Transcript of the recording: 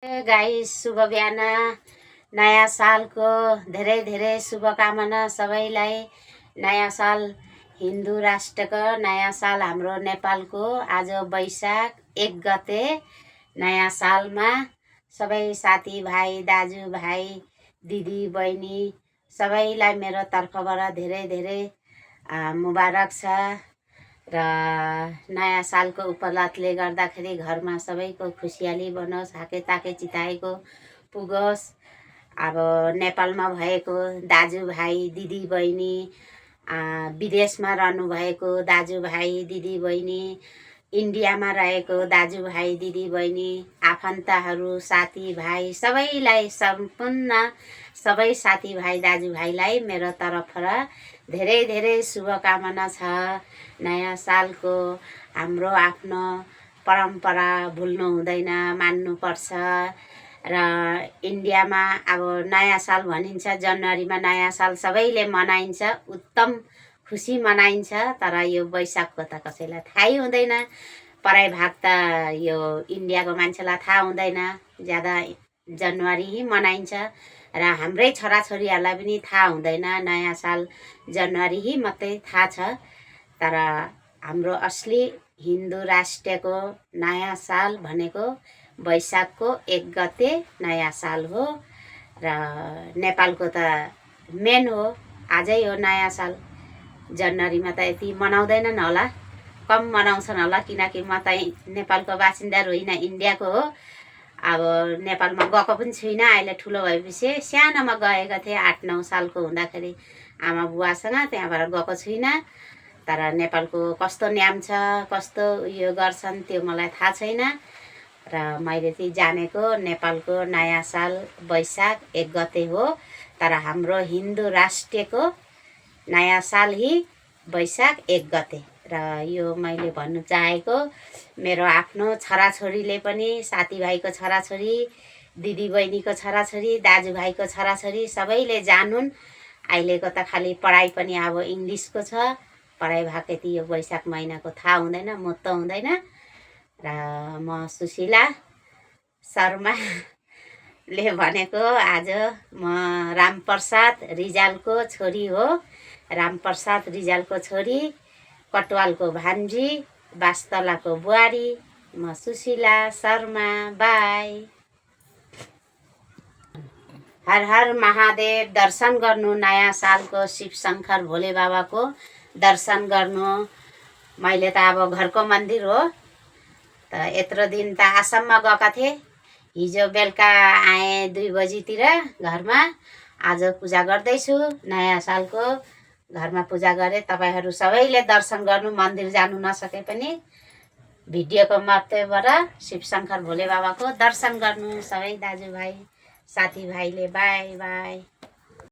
Guys, शुभ बिहान। नयाँ सालको धेरै धेरै शुभकामना सबैलाई। नयाँ साल हिन्दू राष्ट्रको नयाँ साल हाम्रो नेपालको आज वैशाख 1 गते नयाँ सालमा सबै साथीभाइ दाजुभाइ दिदी बहिनी सबैलाई मेरो तर्फबाट धेरै धेरै मुबारक छ। र नयाँ सालको उपलब्धिले गर्दाखेरि घरमा सबैको खुसियाली बनोस्, हाकेताके चिताएको पुगोस्। अब नेपालमा भएको दाजुभाइ दिदीबहिनी, विदेशमा रहनुभएको दाजुभाइ दिदीबहिनी, इन्डियामा रहेको दाजुभाइ दिदीबहिनी, आफन्तहरू साथीभाइ सबैलाई, सम्पूर्ण सबै साथीभाइ दाजुभाइलाई मेरो तर्फबाट धेरै धेरै शुभकामना छ। नयाँ सालको हाम्रो आफ्नो परम्परा भुल्नु हुँदैन, मान्नुपर्छ। र इन्डियामा अब नयाँ साल भनिन्छ, जनवरीमा नयाँ साल सबैले मनाइन्छ, उत्तम खुसी मनाइन्छ। तर यो वैशाखको त कसैलाई थाहै हुँदैन। पराई भाग त यो इन्डियाको मान्छेलाई थाहा हुँदैन, ज्यादा जनवरी मनाइन्छ। र हाम्रै छोराछोरीहरूलाई पनि थाहा हुँदैन, नयाँ साल जनवरी मात्रै थाहा छ। तर हाम्रो असली हिन्दू राष्ट्रको नयाँ साल भनेको वैशाखको 1 गते नयाँ साल हो। र नेपालको त मेन हो, आजै हो नयाँ साल। जनवरीमा त यति मनाउँदैनन् होला, कम मनाउँछन् होला, किनकि म त नेपालको बासिन्दा होइन, इन्डियाको हो। अब नेपालमा गएको पनि छुइनँ, अहिले ठुलो भएपछि। सानोमा गएको थिएँ, 8-9 सालको हुँदाखेरि आमा बुवासँग, त्यहाँबाट गएको छुइनँ। तर नेपालको कस्तो नियम छ, कस्तो उयो गर्छन् त्यो मलाई थाहा छैन। र मैले चाहिँ जानेको नेपालको नयाँ साल वैशाख 1 गते हो। तर हाम्रो हिन्दू राष्ट्रको नयाँ साल ही वैशाख 1 गते। र यो मैले भन्नु चाहेको मेरो आफ्नो छोराछोरीले पनि, साथीभाइको छोराछोरी, दिदीबहिनीको छोराछोरी, दाजुभाइको छोराछोरी सबैले जानुन्। अहिलेको त खालि पढाइ पनि अब इङ्ग्लिसको छ, पढाइ भएको यति यो वैशाख महिनाको थाहा हुँदैन, मुत्त हुँदैन। र म सुशीला शर्माले भनेको, आज म रामप्रसाद रिजालको छोरी हो। रामप्रसाद रिजालको छोरी, कटवालको भान्जी, बास्तलाको बुहारी। म सुशीला शर्मा। बाई। हर हर महादेव। दर्शन गर्नु नयाँ सालको शिव शङ्कर भोले बाबाको दर्शन गर्नु। मैले त अब घरको मन्दिर हो, त यत्रो दिन त आश्रममा गएका थिएँ। हिजो बेलुका आएँ 2 बजीतिर घरमा। आज पूजा गर्दैछु नयाँ सालको, घरमा पूजा गरेँ। तपाईँहरू सबैले दर्शन गर्नु, मन्दिर जानु नसके पनि भिडियोको माध्यमबाट शिव शङ्कर भोले बाबाको दर्शन गर्नु सबै दाजुभाइ साथीभाइले। By by.